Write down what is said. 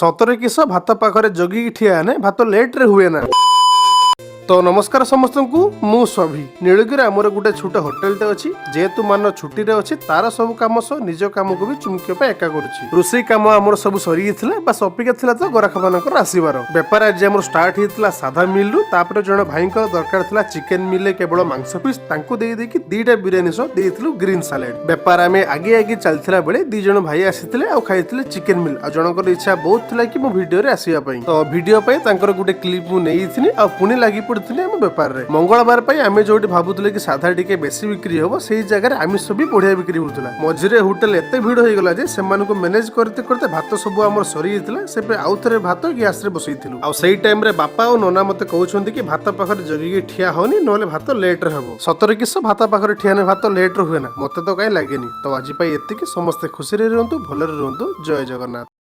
ସତରେ କିସ, ଭାତ ପାଖରେ ଜଗିକି ଠିଆ ହେଲେ ଭାତ ଲେଟ୍ରେ ହୁଏ ନା? ତ ନମସ୍କାର ସମସ୍ତଙ୍କୁ, ମୁଁ ସଭି। ନୀଳଗିରି ଆମର ଗୋଟେ ଛୋଟ ହୋଟେଲଟେ ଅଛି। ଯେହେତୁ ମାନ ଛୁଟିରେ ଅଛି, ତାର ସବୁ କାମ ସହ ନିଜ କାମକୁ ବି ଚୁମକି ପାଇଁ ଏକା କରୁଛି। ରୋଷେଇ କାମ ଆମର ସବୁ ସରିଯାଇଥିଲା, ବାସ୍ ଅପେକ୍ଷା ଥିଲା ତ ଗରାଖ ମାନଙ୍କର ଆସିବାର। ବେପାର ଆଜି ଆମର ଷ୍ଟାର୍ଟ ହେଇଥିଲା ସାଧା ମିଲ୍ରୁ। ତାପରେ ଜଣେ ଭାଇଙ୍କର ଦରକାର ଥିଲା ଚିକେନ ମିଲ୍ରେ କେବଳ ମାଂସ ପିସ୍, ତାଙ୍କୁ ଦେଇ ଦେଇକି ଦିଟା ବିରିୟାନୀ ସହ ଦେଇଥିଲୁ ଗ୍ରୀନ୍ ସାଲାଡ। ବେପାର ଆମେ ଆଗେ ଆଗେ ଚାଲିଥିଲା ବେଳେ ଦି ଜଣ ଭାଇ ଆସିଥିଲେ ଆଉ ଖାଇଥିଲେ ଚିକେନ ମିଲ୍। ଆଉ ଜଣଙ୍କର ଇଚ୍ଛା ବହୁତ ଥିଲା କି ମୁଁ ଭିଡିଓରେ ଆସିବା ପାଇଁ। ତ ଭିଡିଓ ପାଇଁ ତାଙ୍କର ଗୋଟେ କ୍ଲିପ୍ ମୁଁ ନେଇଥିଲି ଆଉ ପୁଣି ଲାଗି ପଡିଥିଲି ଆମ ବେପାରରେ। ମଙ୍ଗଳବାର ପାଇଁ ଆମେ ଯୋଉଠି ଭାବୁଥିଲେ କି ସାଧା ଟିକେ ବେଶୀ ବିକ୍ରି ହବ, ସେଇ ଜାଗାରେ ଆମିଷ ବି ବଢିଆ ବିକ୍ରି ହଉଥିଲା। ମଝିରେ ହୋଟେଲ ଏତେ ଭିଡ ହେଇଗଲା ଯେ ସେମାନଙ୍କୁ ମ୍ୟାନେଜ କରତେ କରତେ ଭାତ ସବୁ ଆମର ସରିଯାଇଥିଲା। ସେବେ ଆଉ ଥରେ ଭାତ ଗ୍ୟାସରେ ବସେଇଥିଲୁ। ଆଉ ସେଇ ଟାଇମରେ ବାପା ଆଉ ନନା ମତେ କହୁଛନ୍ତି କି ଭାତ ପାଖରେ ଜଗିକି ଠିଆ ହଉନି, ନହେଲେ ଭାତ ଲେଟରେ ହବ। ସତରେ କିସ, ଭାତ ପାଖରେ ଠିଆ ହେଲେ ଭାତ ଲେଟରେ ହୁଏ ନା? ମତେ ତ କାହିଁ ଲାଗେନି। ତ ଆଜି ପାଇଁ ଏତିକି। ସମସ୍ତେ ଖୁସିରେ ରୁହନ୍ତୁ, ଭଲରେ ରୁହନ୍ତୁ। ଜୟ ଜଗନ୍ନାଥ।